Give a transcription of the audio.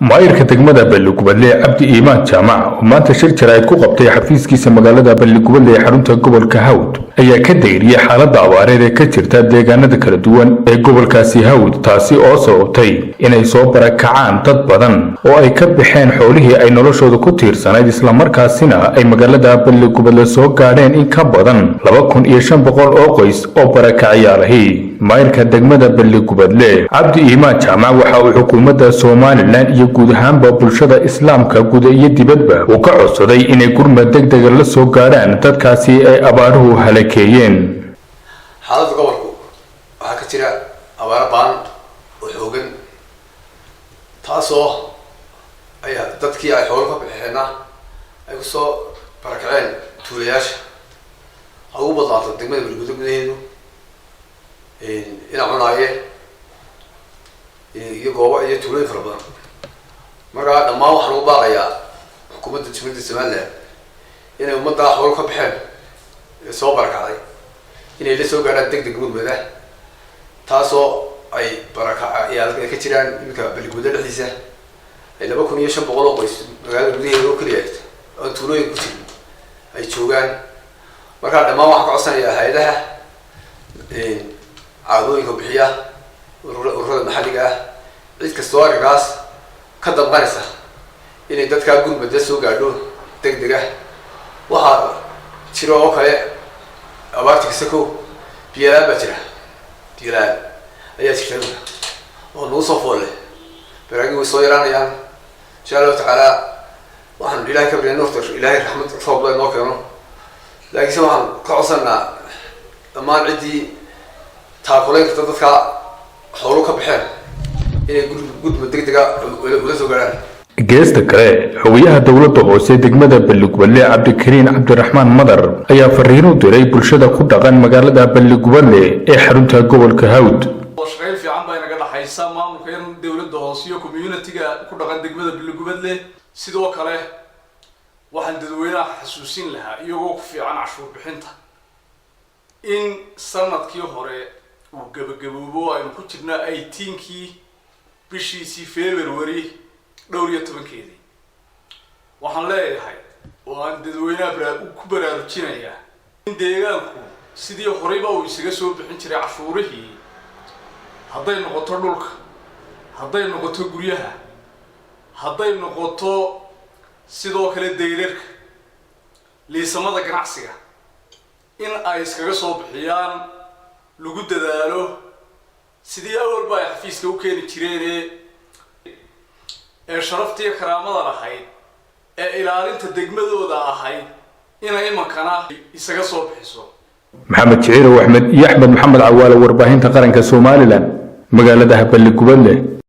Maayirka degmada Balligubadle, Cabdi Iimaan Jaamac, oo maanta shir jaraa'id ku qabtay xafiiskiisa magaalada Balligubadle ee xarunta gobolka Hawd, ayaa ka dayriyey xaaladda abaareed ee ka jirta deegaanada kala duwan ee gobolkaasi Hawd, taasi oo sababtay inay soo barakacaan dad badan oo ay ka baxeen xoolihii ay noloshooda ku tiirsanayd, islamarkaasina ay magaalada Balligubadle soo gaadheen in ka badan 2500 oo qoys oo barakacayaalahi. Maayirka degmada Balligubadle, Cabdi Iimaan Jaamac, waxa uu xukuumadda Somaliland iyo guud ahaanba bulshada Islaamka guda iyo dibadba uu ka codsaday inay gurmad degdega la soo gaadhaan dadkaasi ay abaaruhu halakeeyeen. Xaaladda gobolku waxaa ka jira abaaro baan oo xoogan, taasoo ay dadkii ay xoolo ka baxeenna ay kusoo barakaceen tuulayaasha. Ha ugu badnaato degmada Balguda gudaheedu, ina cunaaye iyo goobo iyo tuulooyin fara badan. Markaa dhammaan waxaa lagu baaqayaa xukuumadda Jamhuuriyadda Somaliland inay ummaddaa xoolo ka baxeen ee soo barakacday inay la soo gaadhaan deg deg gurmada, taasoo ay barakayaal ay ka jiraan iminka Baliguda dhexdiisa ay 2500 oo qoys magaalada gudaheeda oo keliya oon tuulooyin ku jirin ay joogaan. Markaa dhammaan waxaan ka codsanayaa hay-adaha caadooyinka bixiya, ururada maxalliga ah, cid kastoo arrinkaas ka damqanaysa inay dadkaa gurmada soo gaadho deg deg ah. Waxaa jiro oo kale abaarta kasako biyo la'aan baa jira. Biyo la'aan ayaa jirta imika oo nagu soo fool leh. Baraagii way soo yaraanayaan. Insha Allahu tacaala waxaan Ilahay ka barya horta Ilahay raxmad roob la inoo keeno, laakiinse waxaan ka codsanaa dhammaan ciddii taakulayn karta dadka xoolu ka baxeen inay gurmad degdega ula soo gaadhaan. Geesta kale, xogayaha dowladda hoose degmada Balligubadle, Cabdikariin Cabdiraxmaan Madar, ayaa fariin u diray bulshada ku dhaqan magaalada Balligubadle ee xarunta gobolka Hawd. Shaqayn fiican baa inaga dhaxaysa maamulka in dowladda hoose iyo community-ga ku dhaqan degmada Balligubadle. Sidoo kale waxaan dadweynaha xasuusin lahaa, iyagoo ku fiican cashuur bixinta, in sanadkii hore uu gabagaboobo, aynu ku jirnaa 18-kii bishiisii February dhowr iyo tobankeedii. Waxaan leeyahay oo aan dadweynaha ku baraarujinayaa in deegaanku sidii horeyba uu isaga soo bixin jiray cashuurihii, hadday noqoto dhulka, hadday noqoto guryaha, hadday noqoto sidoo kale dayrarka, liisamada ganacsiga, in ay iskaga soo bixiyaan, lagu dadaalo sidii awalba ay xafiiska u keeni jireene ee sharaftiiyo karaamada lahayd ee ilaalinta degmadooda ahayd, inay imankana isaga soo bixiso. Maxamed Jiciirow Axmed iyo Axmed Maxamed Cawaale, warbaahinta qaranka Somaliland, magaalada Balligubadle.